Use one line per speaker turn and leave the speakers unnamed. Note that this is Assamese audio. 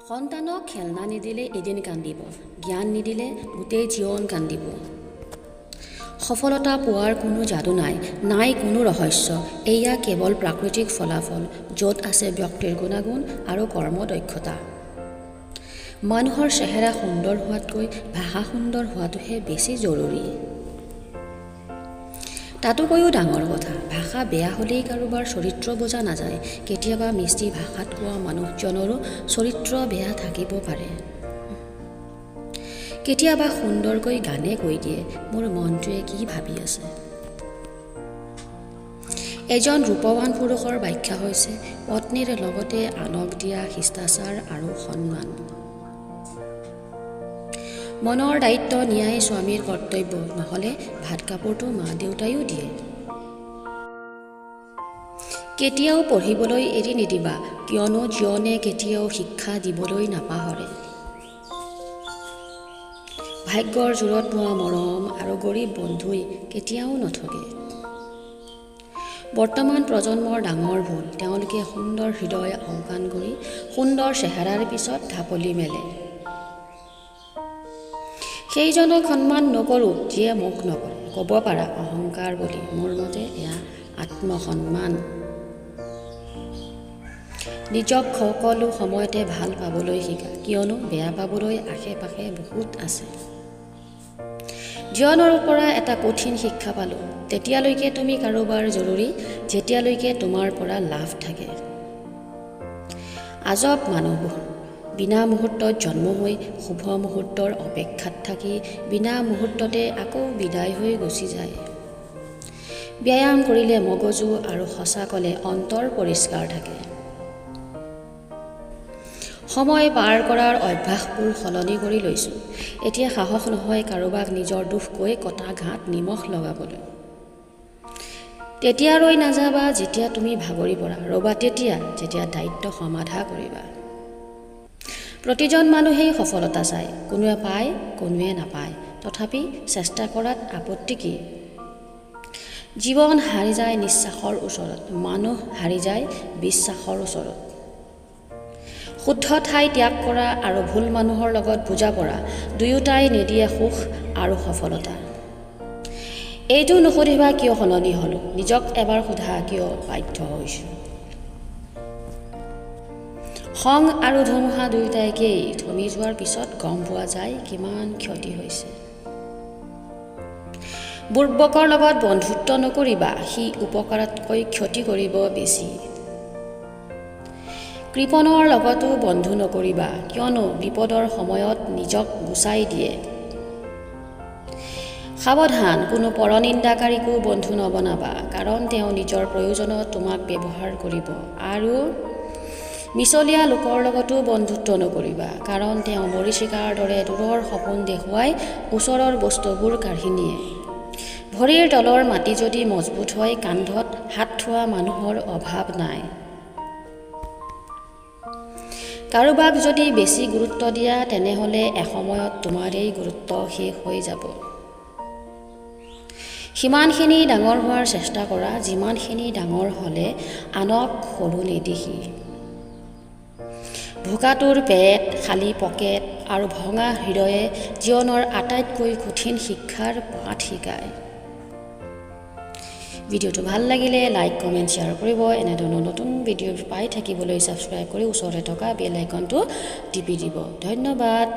সন্তানক খেলনা নিদিলে এদিন কান্দিব, জ্ঞান নিদিলে গোটেই জীৱন কান্দিব। সফলতা পোৱাৰ কোনো যাদু নাই, নাই কোনো ৰহস্য। এয়া কেৱল প্ৰাকৃতিক ফলাফল, য'ত আছে ব্যক্তিৰ গুণাগুণ আৰু কৰ্মদক্ষতা। মানুহৰ চেহেৰা সুন্দৰ হোৱাতকৈ ভাষা সুন্দৰ হোৱাটোহে বেছি জৰুৰী। তাতোকৈও ডাঙৰ কথা, ভাষা বেয়া হ'লেই কাৰোবাৰ চৰিত্ৰ বুজা নাযায়। কেতিয়াবা মিষ্টি ভাষাত কোৱা মানুহজনৰো চৰিত্ৰ বেয়া থাকিব পাৰে। কেতিয়াবা সুন্দৰকৈ গানে কৈ দিয়ে মোৰ মনটোৱে কি ভাবি আছে। এজন ৰূপৱান পুৰুষৰ ব্যাখ্যা হৈছে পত্নীৰ লগতে আনক দিয়া শিষ্টাচাৰ আৰু সন্মান। মনৰ দায়িত্ব নিয়াই স্বামীৰ কৰ্তব্য, নহ'লে ভাত কাপোৰটো মা দেউতায়ো দিয়ে। কেতিয়াও পঢ়িবলৈ এৰি নিদিবা, কিয়নো জীৱনে কেতিয়াও শিক্ষা দিবলৈ নাপাহৰে। ভাগ্যৰ জোৰত পোৱা মৰম আৰু গৰীব বন্ধুই কেতিয়াও নঠগে। বৰ্তমান প্ৰজন্মৰ ডাঙৰ ভুল, তেওঁলোকে সুন্দৰ হৃদয় আওকাণ কৰি সুন্দৰ চেহেৰাৰ পিছত ঢাপলি মেলে। সেইজনক সন্মান নকৰোঁ যিয়ে মোক নকৰে, ক'ব পাৰা অহংকাৰ বুলি, মোৰ মতে এয়া আত্মসন্মান। নিজক সকলো সময়তে ভাল পাবলৈ শিকা, কিয়নো বেয়া পাবলৈ আশে পাশে বহুত আছে। জীৱনৰ পৰা এটা কঠিন শিক্ষা পালোঁ, তেতিয়ালৈকে তুমি কাৰোবাৰ জৰুৰী যেতিয়ালৈকে তোমাৰ পৰা লাভ থাকে। আজব মানুহবোৰ, বিনা মুহূৰ্তত জন্ম হৈ শুভ মুহূৰ্তৰ অপেক্ষাত থাকি বিনা মুহূৰ্ততে আকৌ বিদায় হৈ গুচি যায়। ব্যায়াম কৰিলে মগজু আৰু সঁচা ক'লে অন্তৰ পৰিষ্কাৰ থাকে। সময় পাৰ কৰাৰ অভ্যাসবোৰ সলনি কৰি লৈছোঁ। এতিয়া সাহস নহয় কাৰোবাক নিজৰ দুখ কৈ কটা ঘাঁত নিমখ লগাবলৈ। তেতিয়া ৰৈ নাযাবা যেতিয়া তুমি ভাগৰি পৰা, ৰ'বা তেতিয়া যেতিয়া দায়িত্ব সমাধা কৰিবা। প্ৰতিজন মানুহেই সফলতা চায়, কোনোৱে পায় কোনোৱে নাপায়, তথাপি চেষ্টা কৰাত আপত্তি কি? জীৱন হাৰি যায় নিশ্বাসৰ ওচৰত, মানুহ হাৰি যায় বিশ্বাসৰ ওচৰত। শুদ্ধ ঠাই ত্যাগ কৰা আৰু ভুল মানুহৰ লগত বুজা পৰা দুয়োটাই নিদিয়ে সুখ আৰু সফলতা। এইটো নুসুধিবা কিয় সলনি হ'লোঁ, নিজক এবাৰ সোধা কিয় বাধ্য হৈছোঁ। খং আৰু ধুমুহা দুয়োটা একেই, থমি যোৱাৰ পিছত গম পোৱা যায় কিমান ক্ষতি হৈছে। বুৰ্বকৰ লগত বন্ধুত্ব নকৰিবা, সি উপকাৰতকৈ ক্ষতি কৰিব বেছি। কৃপণৰ লগতো বন্ধু নকৰিবা, কিয়নো বিপদৰ সময়ত নিজক গুচাই দিয়ে। সাৱধান, কোনো পৰনিন্দাকাৰীকো বন্ধু নবনাবা, কাৰণ তেওঁ নিজৰ প্ৰয়োজনত তোমাক ব্যৱহাৰ কৰিব। আৰু মিছলীয়া লোকৰ লগতো বন্ধুত্ব নকৰিবা, কাৰণ তেওঁ মৰীচিকাৰ দৰে দূৰৰ সপোন দেখুৱাই ওচৰৰ বস্তুবোৰ কাঢ়ি নিয়ে। ভৰিৰ তলৰ মাটি যদি মজবুত হয়, কান্ধত হাত থোৱা মানুহৰ অভাৱ নাই। কাৰোবাক যদি বেছি গুৰুত্ব দিয়া, তেনেহ'লে এসময়ত তোমাৰেই গুৰুত্ব শেষ হৈ যাব। সিমানখিনি ডাঙৰ হোৱাৰ চেষ্টা কৰা যিমানখিনি ডাঙৰ হ'লে আনক সৰু নেদেখি। ভোকাতুৰ পেট, খালী পকেট আৰু ভঙা হৃদয়ে জীৱনৰ আটাইতকৈ কঠিন শিক্ষাৰ পাঠ শিকায়। ভিডিঅ'টো ভাল লাগিলে লাইক, কমেণ্ট, শ্বেয়াৰ কৰিব। এনেধৰণৰ নতুন ভিডিঅ' পাই থাকিবলৈ ছাবস্ক্ৰাইব কৰি ওচৰতে থকা বেল আইকনটো টিপি দিব। ধন্যবাদ।